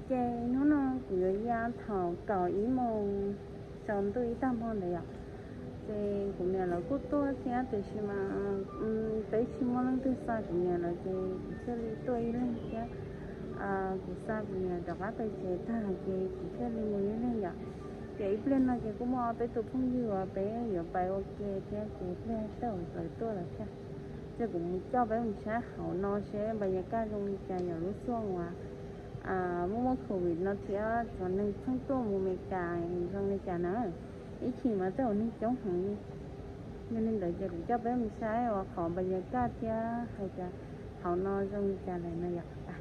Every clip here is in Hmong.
Ces hnub no kuv yuav ya thaum kaum ib moos tsaus ntuj ib tag hmo ntawd yom. Ces kuv niam lawv kuj tuaj thiab tiam sis mas peb tsis muaj leej twg xa kuv niam lawm ces kuv thiaj li tuaj ib leeg thiab. Kuv xa kuv niam rov qab pem tsev tag ces kuv thiaj li mus ib leeg yom. Ces ib pliag no ces kuj muaj ob peb tus phooj ywg uas peb yuav pais ua ke thiab ces pliag tej zaum lawv tuaj lawm thiab. Ces kuv mus coj peb mus saib hauv no seb npa yas kaj zoo li cas yom, lub xuaj uas muaj muaj covid no thiab cov neeg pheej tuaj mus Meskas zoo li cas na. Ib chim mas tej zaum neeg coob heev li. Yog li ntawd ces kuv coj peb mus saib uas qhov npa yas kaj thiab hais tias hauv no zoo li cas lawm no yom. Tam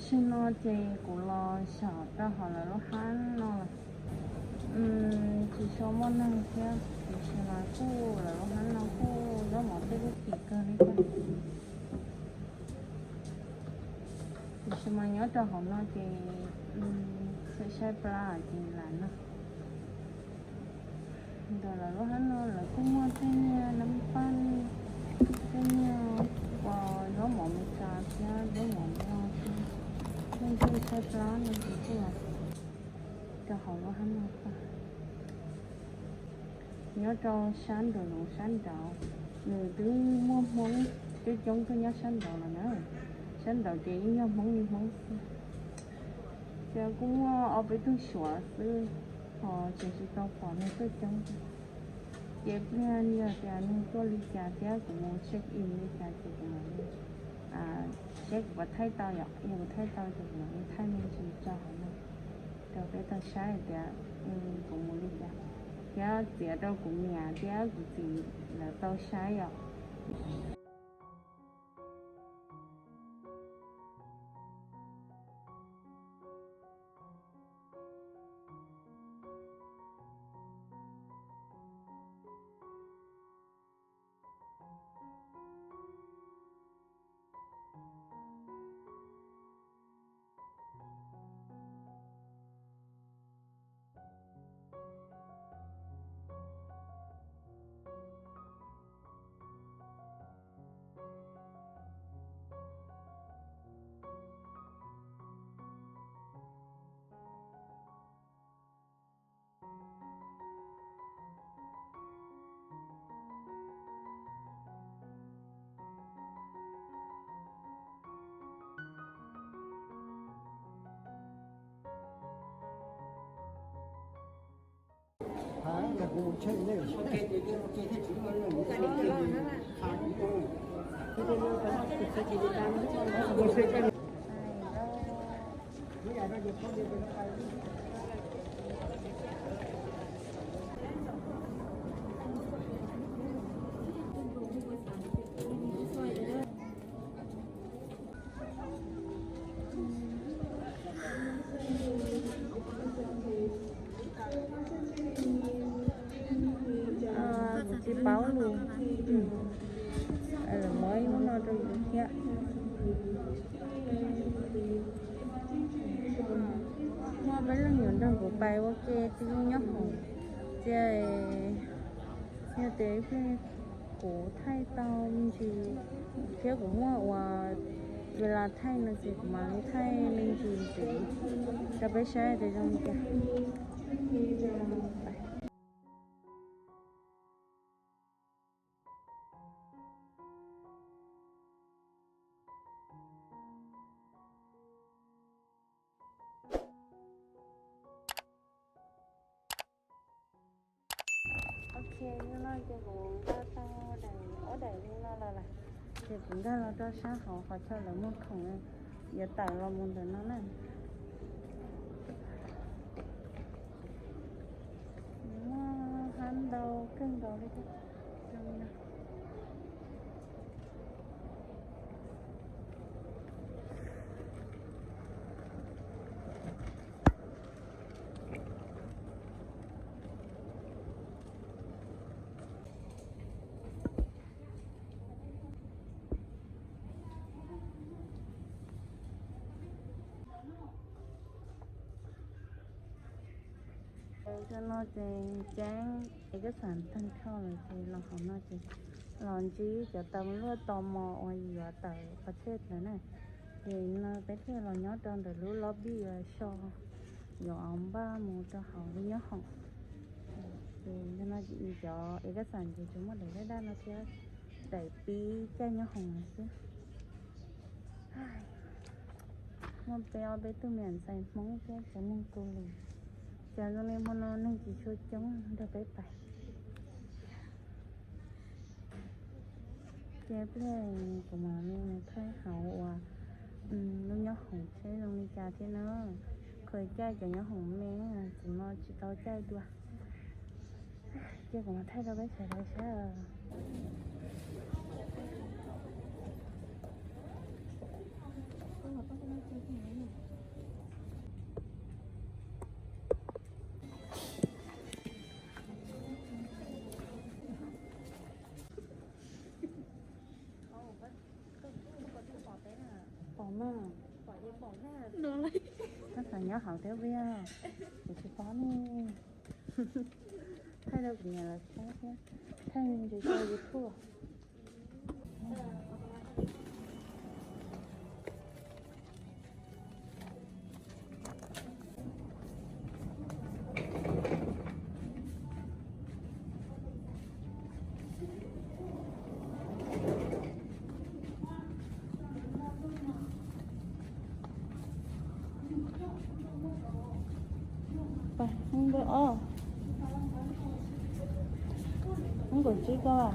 sim no ces kuv los xyaum rau hauv lawv lub hab no lawm. Tsis tshua muaj neeg thiab, tiam sis mas kuj lawv lub hab no kuj zaub mov tej kuj kim kawg li thiab. Tiam sis mas nyob rau hauv no ces saib saib plab ces lam noj. Ntawm lawv lub hab no lawv kuj muaj tej niag nab paj, tej niag uas zaub mov Meskas thiab zaub mov Nplog thiab. Leej twg saib plab no ces kuj los rau hauv lub hab no. Nyob rau sab nraud, sab nraud nws twb muaj Hmoob coob coob tuaj nyob sab nraud lawm na. Sab nraud ces yeej yog Hmoob li Hmoob xwb. Ces kuj muaj ob peb tug Suav xwb, ho tseem tsis tau pom neeg tuaj coob. Ces pliag yog tias neeg tuaj li cas thiab kuv mus check in li cas ces kuv mam li seb kuv puas thaij tau yom. Yog kuv thaij tau ces kuv mam li thaij me ntsis tso hauv no rau peb tau saib hais tias kuv mus li cas, thiab txiav rau kuv niam thiab kuv txiv lawv tau saib yom. Kuv tsis paub lus, lawv muab ib lub no rau yus thiab. Muaj peb leeg yuav nrog kuv pais ua ke twb nyob hauv, ces yog tias kuv thaij tau me ntsis thiab kuv muaj uas ua las thaij no ces kuv mam li thaij me ntsis ntxiv rau peb saib tias zoo li cas. Ok, hnub no ces kuv nqa tau daim, ob daim li no los lawm, ces kuv nkag los rau sab hauv qhov chaw lawv muag khoom, yuav tawm los mus ntawm no na. Muaj hab ntau kawg nkaus li thiab. Zoo li no. Cov no ces ceeb es kab xam tag nrho lawm ces los hauv no ces los ntsib cov tau luaj tos mos uas yuav tawm qhov tsheb ntawd na. Ces no peb thiaj los nyob rau ntawm lub lobby uas so yuav npaj mus rau hauv lub nyob hoom. Ces no cov es kab xam ces tsuas muaj daim daj daj no thiab daim pib caij nyob hoom no xwb. Muaj peb ob peb tug me ntxhais Hmoob thiab cov neeg tu lus, ces zoo li hmo no neeg tsis tshua coob nrog peb pais. Ces pliag kuv mam li mus thaij hauv uas lub nyob hoom seb zoo li cas thiab na. Khaws caij cov nyob hoom me, txim no tsis tau caij dua. Ces kuv mam thaij rau peb sawv daws saib. Pom mas, koj xav nyob hauv thiab peb, kuv tsis paub ne. Thaij rau kuv niam lawv saib thiab, thaij ntsis rau YouTube. Pais, hnub ob, hnub kaum tsib koj.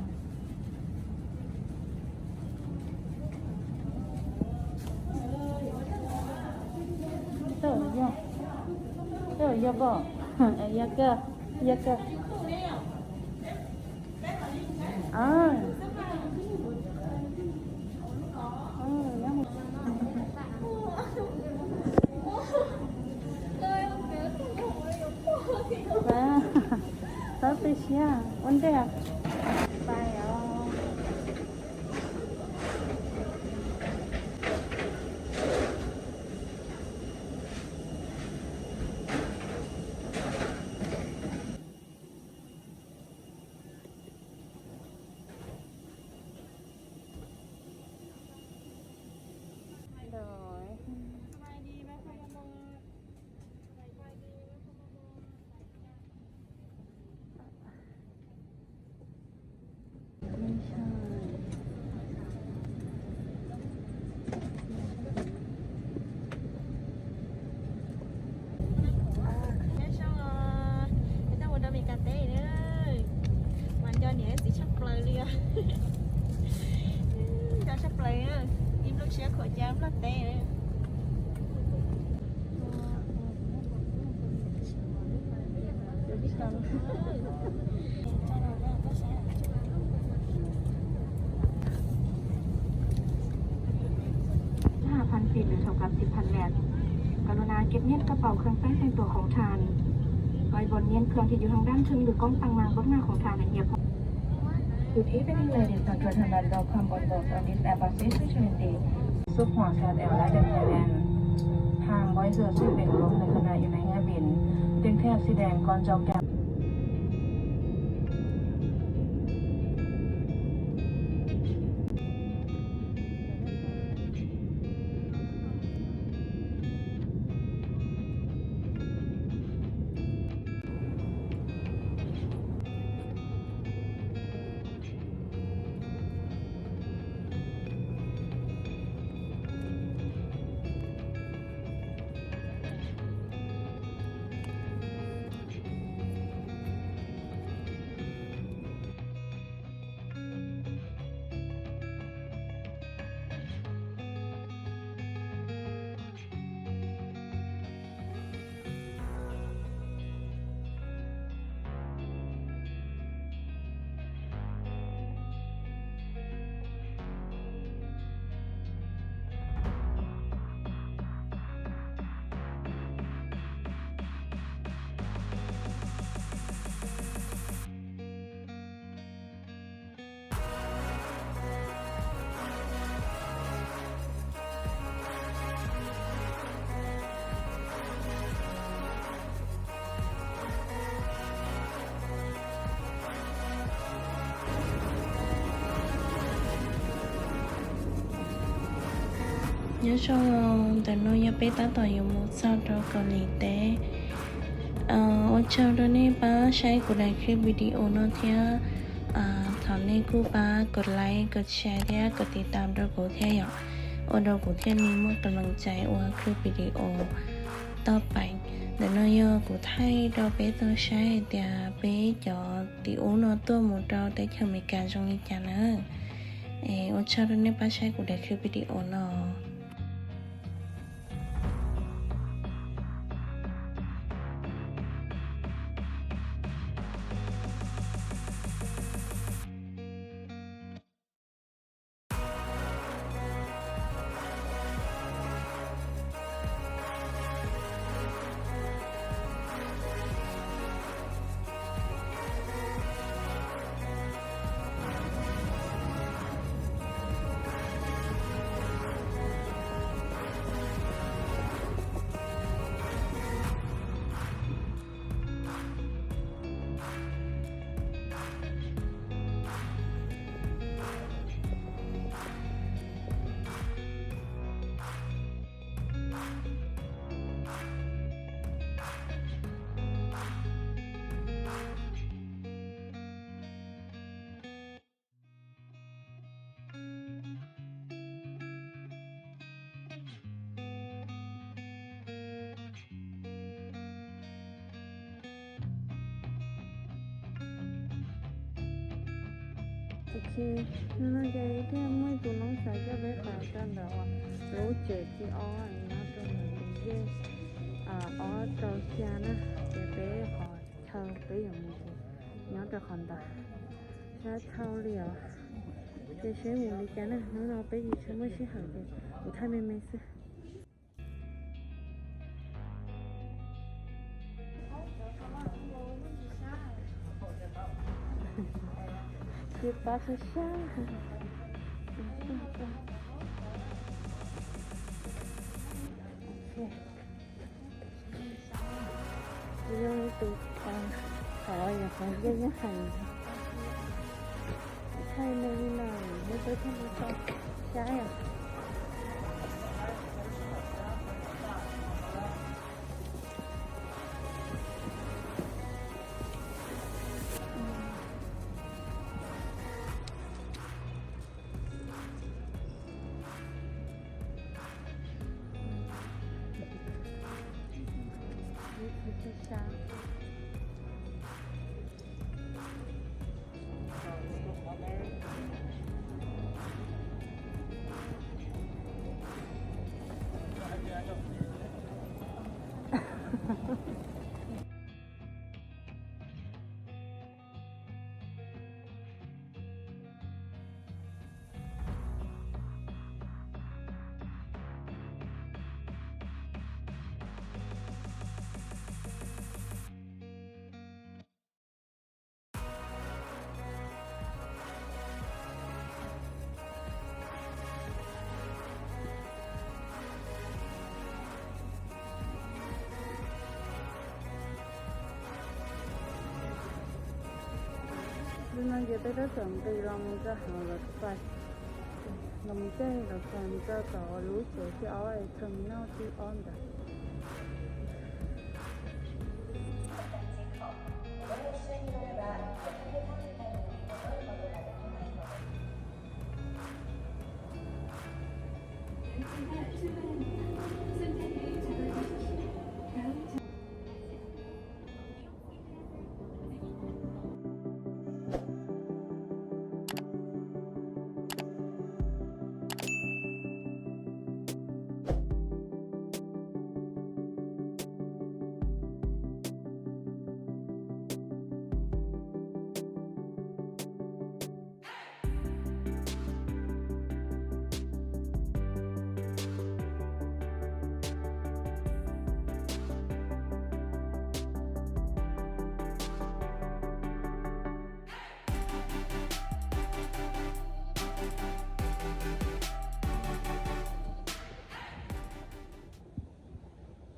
Tej zaum yog, tej zaum yog pom, yog kawg, yog kawg. Txhob tu siab, ua ntej. Nyob zoo, es tab mus rau Meskas teb na, mas nco niam txiv tshaj plaws li os. Nco tshaj plaws, ib nplooj siab khuam ca nplog teb. Hàng phần phí được thầu cập dịp phần mẹt. กรุณาเก็บเงินกระเป๋าเครื่องแต่งตัวของท่าน ไว้บนเงินเครื่องที่อยู่ทางด้านเทิงหรือกล้องตั้งมางเบื้องหน้าของท่านอย่างเดียว Good evening, ladies and gentlemen. Welcome on board on this Airbus A three twenty. Xub Hua Sat Airและ Daniel An. Hàng bây giờ sẽ được đón khách hàng lên khán đài United Airlines. Tiếp theo, xin đèn con dao kéo. Nyob zoo, ntawm no yog peb tab tom yuav mus txog rau Kaus Lim teb. Ua tsaug rau nej pab saib kuv daim clip video no thiab. Thov nej kuj pab kom like, kom share thiab kom tiv tam rau kuv thiab yom, ua rau kuv thiaj li muaj kab loos cai ua clip video toj peem. Ntawm no yog kuv thaij rau peb tau saib hais tias peb cov tim ub no tuaj mus rau teb chaws Amelikas zoo li cas na. Es ua tsaug rau nej pab saib kuv daim clip video no. Ok, hnub no ces thiaj muaj ib tug noob xav coj peb pais rau ntawm lub tsev thib ob nyob rau ntawm tus yej ob rau xya na, ces peb qhov chaw peb yuav mus ces nyob rau qhov ntawd. Sab dhau li os. Ces seb mus li cas na, hnub no peb tsis tshua muaj sij hawm ces kuv thaij me me xwb. Tsis pab sab sab. Zoo li tus qhov yog qhov yej nyob heev. Thaij me li no, neb peb thiaj li tau saib os. Li no ces peb tab tom nqis los mus rau hauv lawv pais, los mus caij lawv pais mus rau tom lub tsev thib ob es terminal thib ob ntawd.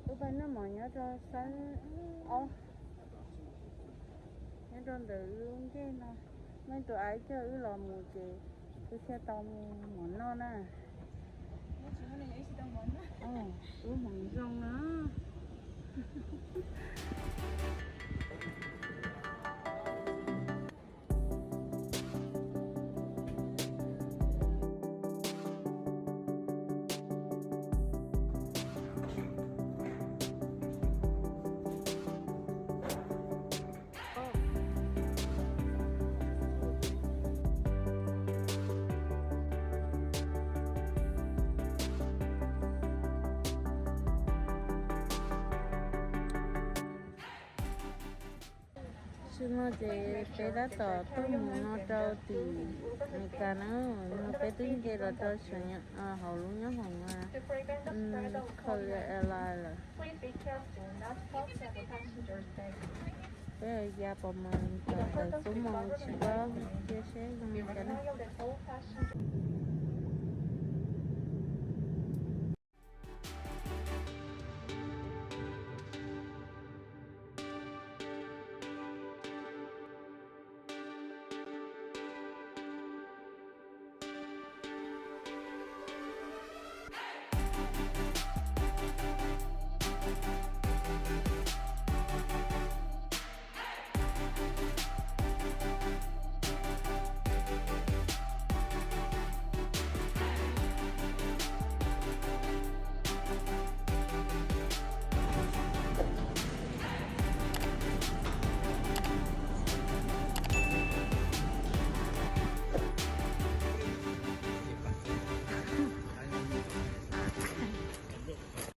Wb pab noj mov nyob rau xab ob, nyob rau ntawm lub ncej no. Muaj ib tug aib coj wb los mus ces wb thiaj tau mus mov noj na. Ub, hmoov zoo na. Tam sim no ces peb tab tom tuaj mus no rau tim Amelikas na, no peb twb nce los rau saum hauv lub nyob hoom Collier Airlines lawm. Peb ya pom mas tawm xub mus tsis paub cia seb zoo li cas na.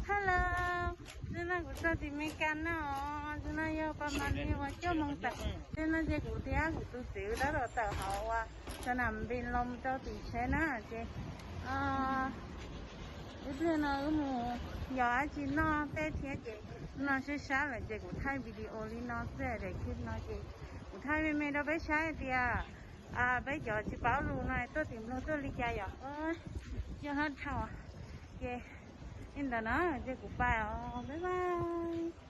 Hello, hnub no kuv txog tim Amelikas no, hnub no yog pas mas li uas cuaj moos tawm. Hnub no ces kuv thiab kuv tus txiv tab tom tawm hauv uas sas nam npis los rau tim tsheb na ces ib pliag no wb mus yos dab tsi noj tej thiab ces no sab sab lawm ces kuv thaij video li no xwb es clip no ces kuv thaij me me rau peb saib tias peb cov tsis paub lus no tuaj tim Nplog tuaj li cas yom. Yog hab dhau ces li ntawd na ces kuv pais os, bye bye.